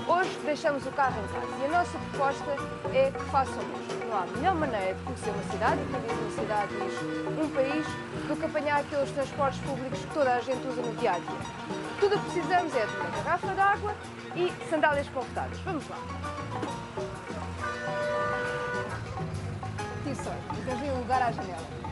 Hoje deixamos o carro em casa e a nossa proposta é que façam o mesmo. Não há melhor maneira de conhecer uma cidade, e quem diz uma cidade diz um país, do que apanhar aqueles transportes públicos que toda a gente usa no dia a dia. Tudo o que precisamos é de uma garrafa de água e sandálias confortáveis. Vamos lá. Tive sorte, arranjei um lugar à janela.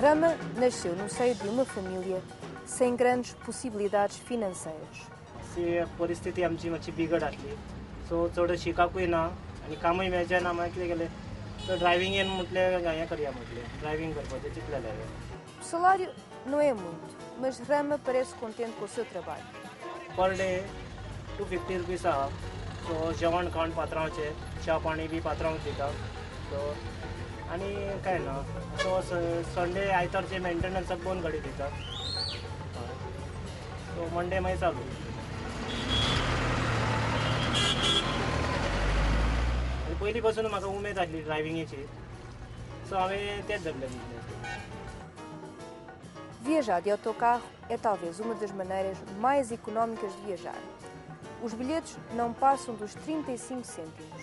Rama nasceu no seio de uma família sem grandes possibilidades financeiras. परिस्थिती आमची मातशी बिगड आसली, so चड शिकाकूय ना आनी कामूय मेळचें ना. मागीर कितें केलें, सो ड्रायव्हिंगेन म्हटलें हें करया, म्हटलें ड्रायव्हिंग करपाचें चिंतलें हांवें. O salário não é muito, mas Rama parece contente com o seu trabalho. Per day 250 rupees आहा. सो जेवण खाण पात्रांवचें, च्या पाणी बी पात्रांव दिता. सो आनी कांय ना. सो संडे आयतारचे मेंटेनन्साक दोन गाडी दिता. सो मंडे मागीर चालू. आनी पयलीं पासून म्हाका उमेद आसली ड्रायव्हिंगेची, सो हांवें तेंच धरलें. Viajar de autocarro é talvez uma das maneiras mais económicas de viajar. Os bilhetes não passam dos 35 cêntimos.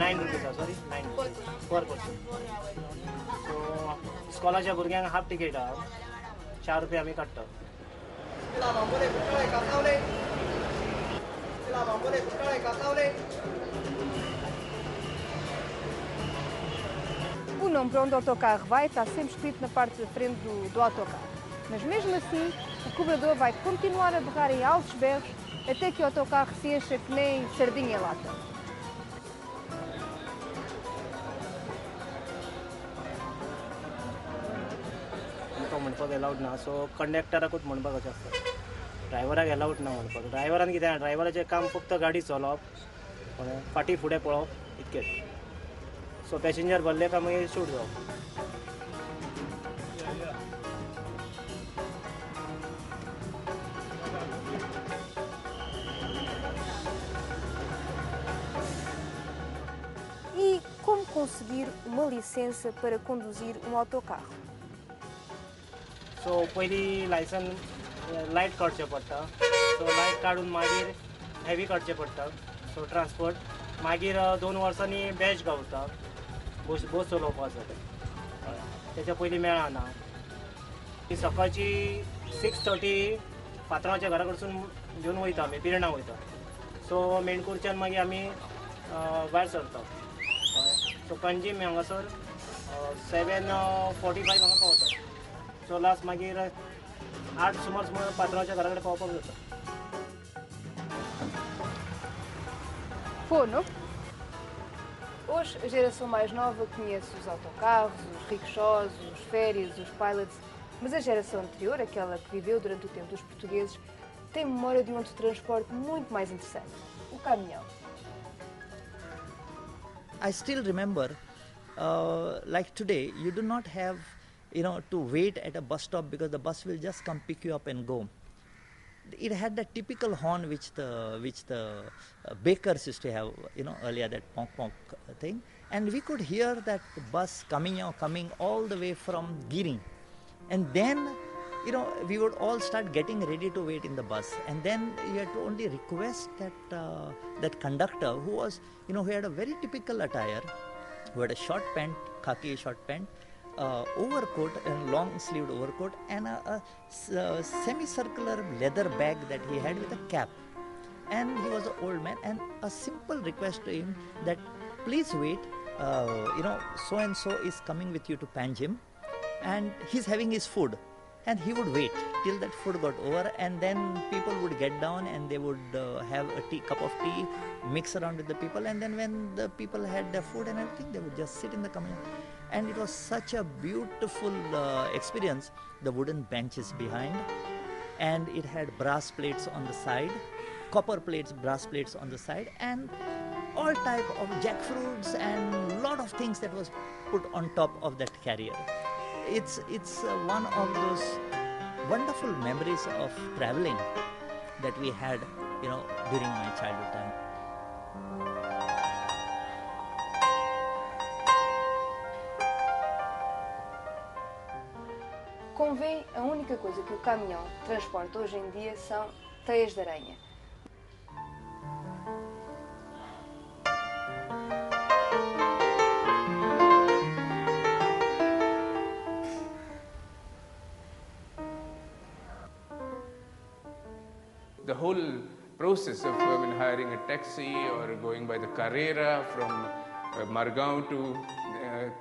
Nine rupees, sorry, 9 per person. So स्कॉलाच्या भुरग्यांक हाफ तिकेट आहा, 4 रुपये आमी काडटा. O nome para onde o autocarro vai está sempre escrito na parte da frente do autocarro. Mas mesmo assim, o cobrador vai continuar a berrar em altos berros até que o autocarro se encha que nem sardinha em lata. म्हणपाक allowed ना, so कंडक्टराकूच म्हणपाक अशें आसता, ड्रायव्हराक allowed ना म्हणपाक. ड्रायव्हरान कितें, ड्रायव्हराचें काम फक्त गाडी चलोवप, फाटीं फुडें पळोवप इतकेंच. सो पॅसेंजर भरले काय मागीर शूट जावप. E como conseguir uma licença para conduzir um autocarro? So पयलीं लायसन लायट काडचें पडटा. सो लायट काडून मागीर हेवी काडचें पडटा. सो ट्रान्सपोर्ट मागीर 2 वर्सांनी बॅच गावता बस चलोवपाचो. तेच्या पयलीं मेळना. सकाळची 6:30 पात्रांवाच्या घरा कडसून घेवन वयता आमी, पिर्णा वयता. सो मेणकूरच्यान मागीर आमी भायर सरता. सो पणजीम हांगासर 7:45 हांगा पावता. सो लास्ट मागीर 8 सुमार सुमार पात्रांवाच्या घरा कडेन पावपाक जाता. Fono. Hoje, a geração mais nova conhece os autocarros, os rickshaws, os ferries, os pilots, mas a geração anterior, aquela que viveu durante o tempo dos portugueses, tem memória de um outro transporte muito mais interessante, o caminhão. I still remember, like today, you do not have, to wait at a bus stop because the bus will just come pick you up and go. It had that typical horn which the bakers used to have, earlier, that ponk ponk thing, and we could hear that bus coming all the way from Giri, and then you know, we would all start getting ready to wait in the bus, and then you had to only request that that conductor, who was, you know, who had a very typical attire, who had a short pant, khaki short pant, overcoat, and long-sleeved overcoat, and a semicircular leather bag that he had with a cap. And he was an old man, and a simple request to him that please wait, you know, so-and-so is coming with you to Panjim, and he's having his food. And he would wait till that food got over, and then people would get down and they would have a tea, cup of tea, mix around with the people, and then when the people had their food and everything, they would just sit in the community. And it was such a beautiful experience. The wooden benches behind, and it had brass plates on the side, copper plates, brass plates on the side, and all type of jackfruits and lot of things that was put on top of that carrier. It's one of those wonderful memories of traveling that we had, you know, during my childhood time. Como veem, a única coisa que o caminhão transporta hoje em dia são teias de aranha. The whole process of hiring a taxi or going by the Carrera from Margao to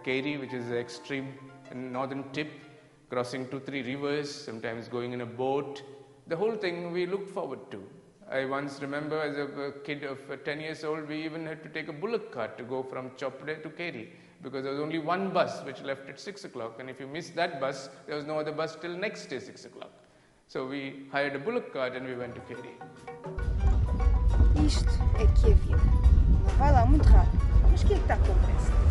Keri, which is the extreme northern tip, crossing 2-3 rivers, sometimes going in a boat, the whole thing we looked forward to. I once remember as a kid of 10 years old, we even had to take a bullock cart to go from Chopde to Keri, because there was only one bus which left at 6 o'clock, and if you missed that bus, there was no other bus till next day 6 o'clock. So we hired a bullock cart and we went to Keri. Isto é que é vida. Não vai lá muito rápido, mas quem é que está com pressa?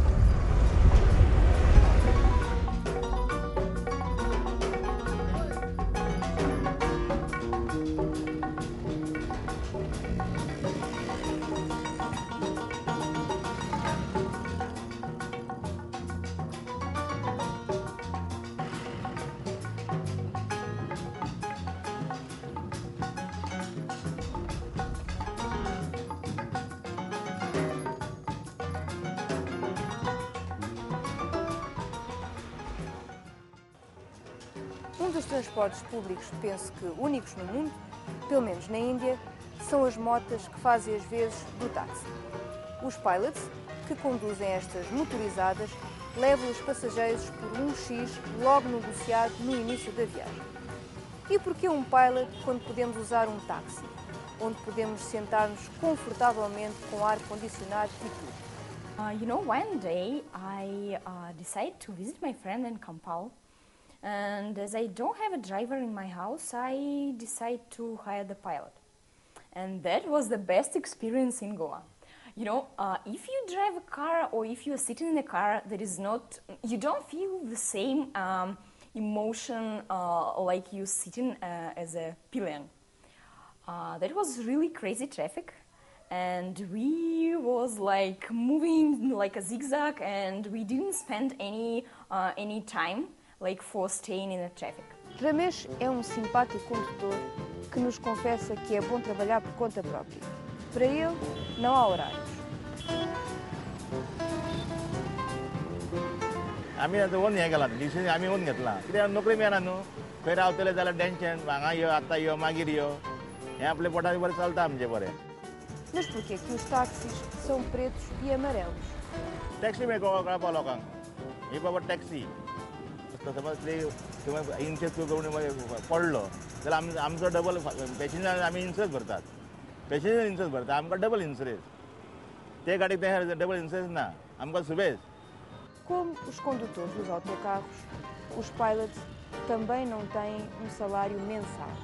Um dos transportes públicos, penso que únicos no mundo, pelo menos na Índia, são as motas que fazem as vezes do táxi. Os pilots, que conduzem estas motorizadas, levam os passageiros por um X logo negociado no início da viagem. E porquê um pilot quando podemos usar um táxi, onde podemos sentar-nos confortavelmente com ar condicionado e tudo? You know, one day I decided to visit my friend in Kampala. And as I don't have a driver in my house, I decide to hire the pilot. And that was the best experience in Goa. You know, if you drive a car or if you are sitting in a car, there is not, you don't feel the same emotion like you sitting as a pillion. That was really crazy traffic. And we was like moving like a zigzag, and we didn't spend any time like for staying in the traffic. Ramesh é um simpático condutor que nos confessa que é bom trabalhar por conta própria. Para ele, não há horários. आमी आतां own हें केलां decision आमी own घेतलां कित्याक नोकरी मेळना न्हू खंय रावतले जाल्यार टेंशन हांगा यो आतां यो मागीर यो हें आपल्या पोटाक बरें चलता आमचें बरें. Mas porquê que os táxis são pretos e amarelos? Taxi मेळ कळपा लोकांक ही बाबा टॅक्सी समज इन्शुरन्स कंपनी पडलो जाल्यार आमचो डबल पॅसेंजर आमी इन्शुरन्स भरतात पॅसेंजर इन्शुरन्स भरता आमकां डबल इन्शुरन्स ते गाडयेक ते डबल इन्शुरन्स ना आमकां सुबेज. Como os condutores dos autocarros, os pilots também não têm um salário mensal.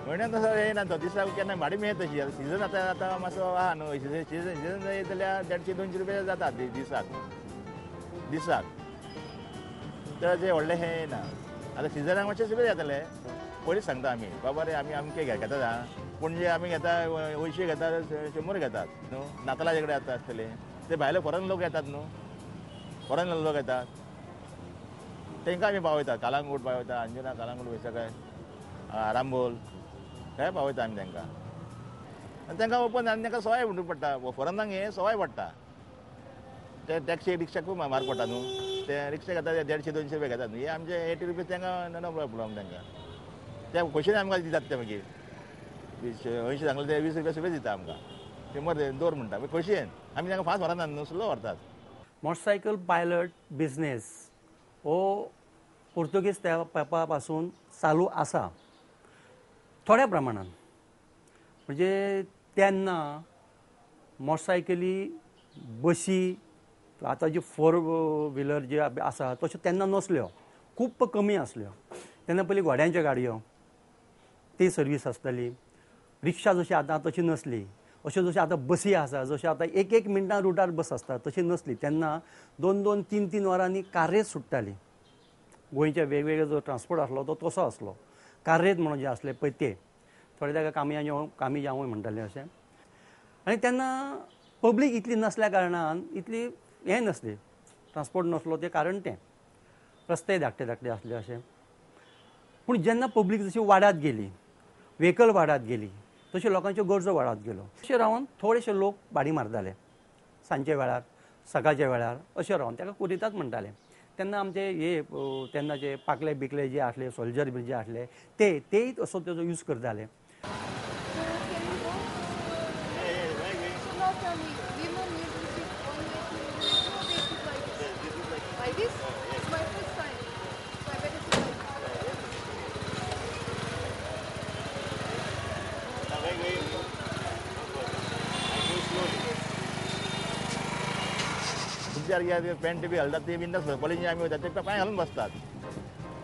म्हयन्याक तसो येयना तो दिसाक केन्ना भाडें मेळटा तशी आतां सिजन आतां आतां मातसो आहा न्हू सिजन सिजन येत जाल्यार 150-200 रुपया जाता दिसाक दिसाक तर व्हडलें हें येना आतां सिजनाक मातशें सुबेज जातलें पयलींच सांगता आमी बाबा रे आमी आमके घेतात आं पूण जे आमी घेता 80 घेतात 100 घेतात न्हू नातलाचे कडेन आतां आसतले ते भायले फॉरन लोक येतात न्हू फॉरन लोक येतात तांकां आमी पावयतात कालांगूट पावयता अंजुना कालांगूट सगळें. आरांबोल थंय पावयता आमी तांकां. आनी तांकां ओपन आनी तांकां सवाय म्हणून पडटा, फॉरनांक हें सवाय पडटा. ते टॅक्सी रिक्षा खूब म्हारग पडटा न्हू, ते रिक्षा घेता ते 150-200 रुपया घेतात न्हू, हे आमचे 80 रुपीज तांकां नो प्रॉब्लम तांकां. ते खोशयेन आमकां दितात ते मागीर 80 सांगले ते 20 रुपया सुबेज दिता आमकां, 100 दवर म्हणटा खोशयेन. आमी तांकां फास्ट व्हरना न्हू, स्लो व्हरतात. मोटरसायकल पायलट बिजनेस हो पोर्तुगीज तेंपा पासून चालू आसा थोड्या प्रमाणान. म्हणजे तेन्ना मोटरसायकली बशी आतां जी 4 व्हिलर जे आसा तश्यो तेन्ना नसल्यो, खूब कमी आसल्यो. तेन्ना पयलीं घोड्यांच्यो गाडयो ती सर्वीस आसताली. रिक्षा जशी आतां तशी नसली, अश्यो जश्यो आतां बसी आसा, जश्यो आतां एक एक मिनटां रुटार बस आसता तशी नसली. तेन्ना 2-2, 3-3 वरांनी कार्रेत सुट्टाली. गोंयच्या वेगवेगळे जो ट्रान्सपोर्ट आसलो तो तसो आसलो. कार्रेत म्हणून जे आसले पळय ते थोडे ताका कामी जावूय म्हणटाले अशें. आनी तेन्ना पब्लीक इतली नसल्या कारणान इतली हें नसली, ट्रान्सपोर्ट नसलो तें कारण तें रस्ते धाकटे धाकटे आसले अशें. पूण जेन्ना पब्लीक जशी वाडत गेली, व्हेकल वाडत गेली, तशी लोकांच्यो गरजो वाडत गेलो. अशें रावन थोडेशे लोक भाडी मारताले सांजच्या वेळार, सकाळच्या वेळार, अशें रावन ताका कुरितात म्हणटाले. तेन्ना आमचे हे तेन्ना जे पाकले बिकले जे आसले, सोल्जर बी जे आसले ते तेय असो तेजो यूज करताले. पॅन्ट बी घालतात ते बिंदास कॉलेजीन आमी वयता ते पांय घालून बसतात,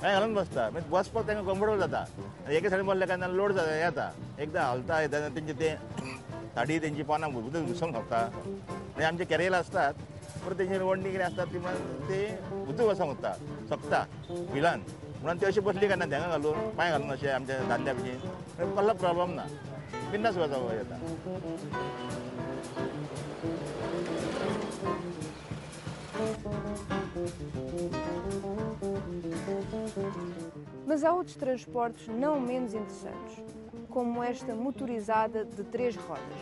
पांय घालून बसता मागीर बसपाक तांकां कम्फर्टेबल जाता. आनी एके सायडीन बसले काय लोड जाता येता, एकदां हालता येता तेंचे ते साडी तेंची पानां भितर घुसोंक शकता. आनी आमचे कॅरियर आसतात परत तेंचे वण्टी कितें आसतात ती ते भितर बसोंक शकता शकता व्हिलान म्हणून ते अशी बसली काय ना धेंगा घालून पांय घालून अशें आमच्या दादल्या भशेन कसलो प्रॉब्लम ना, बिंदास वचपाक येता. Mas há outros transportes não menos interessantes, como esta motorizada de 3 rodas.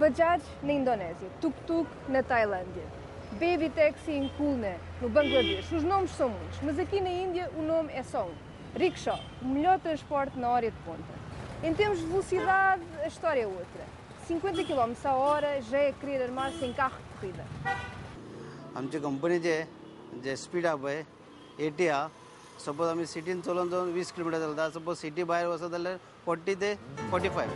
Bajaj na Indonésia, tuk-tuk na Tailândia, baby taxi em Khulna, no Bangladesh. Os nomes são muitos, mas aqui na Índia o nome é só um. Rickshaw, o melhor transporte na hora de ponta. Em termos de velocidade, a história é outra. 50 km a hora já é querer armar-se em carro de corrida. आमचे कंपनीचे जे speed आहा पळय 80 आहा. Suppose आमी सिटीन चलोवन चलोवन 20 kilometre चलता, suppose city भायर वचत जाल्यार 40 ते 45.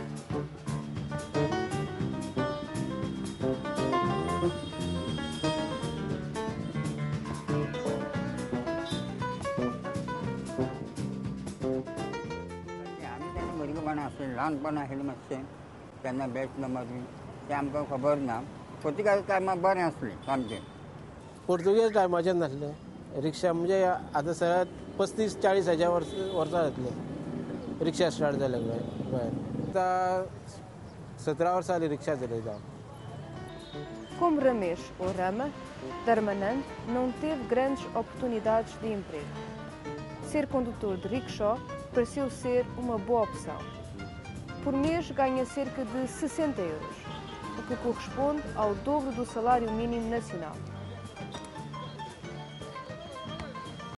ल्हानपण आशिल्लें मातशें तेन्ना बॅच नंबर बी तें आमकां खबर ना. पोर्तुगेज टायमार बरें आसलें सामकें. पोर्तुगेज टायमाचेर नासलें रिक्षा, म्हणजे आतां सगळ्यात 35-40 हजार वर्सां जातले रिक्षा स्टार्ट जाल्या गोंयांत. आतां 17 वर्सां जालीं रिक्षा चलयता. Como Ramesh ou Rama, Dharmanand não teve grandes oportunidades de emprego. Ser condutor de rickshaw pareceu ser uma boa opção. Por mês ganha cerca de 60 euros, o que corresponde ao dobro do salário mínimo nacional.